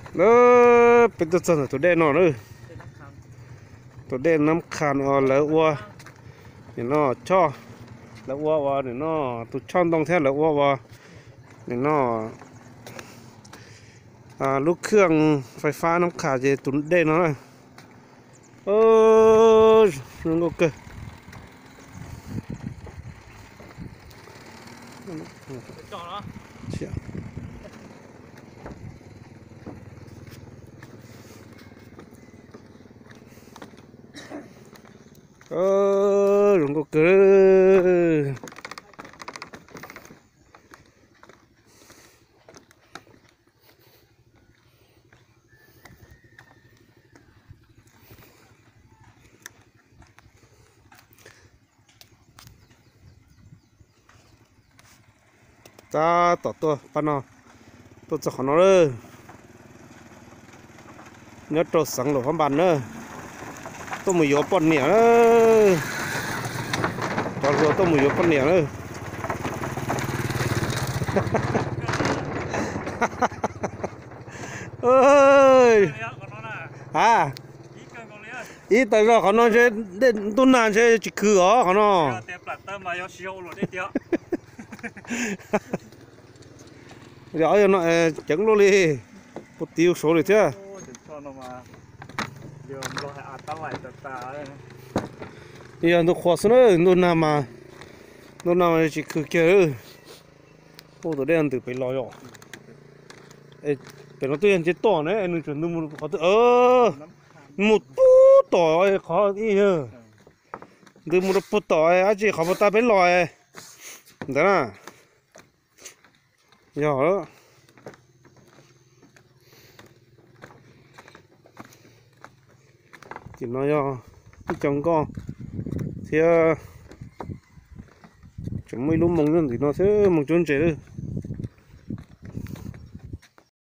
Peb tuaj txog ntawm tus dej no na. Tus dej Nab Khas uas lawv ua nim no choj, lawv ua uas nim no tus choj ntoo thiab lawv ua uas nim no lub khwj fais fab Nab Khas ces tus dej no na. Zoo nkauj kawg. Zoo nkauj kawg. Tab tom tuaj pab no, tuaj txog qhov no lawm. Nyob rau xeev Luam Phab Npas na, tuaj mus yuav poj niam na. Cov hluas tuaj mus yuav poj niam na. A, ib tag zog qhov no ntshe, ntuj nag ntshe tsis khwm os qhov no. Yog no ceev luaj li, puag tid ua saud li thiab. Yog ntu qhua xwb na, ntuj nag mas, ntuj nag mas tsis khwm kiag. Ua tus dej ntws pem los yom. Pem no twb yog nce toj ne, nws tseem ntws mus qhov twg, mus puag tom qhov ib yawg, ntws mus rau puag tom dab tsi qhov puag ta peb los ntawd na. Yog lawm. Tim no yog ib co nkoj thiab, tseem muaj ib lub moo nyob ntim no thiab, moo cuab ntses.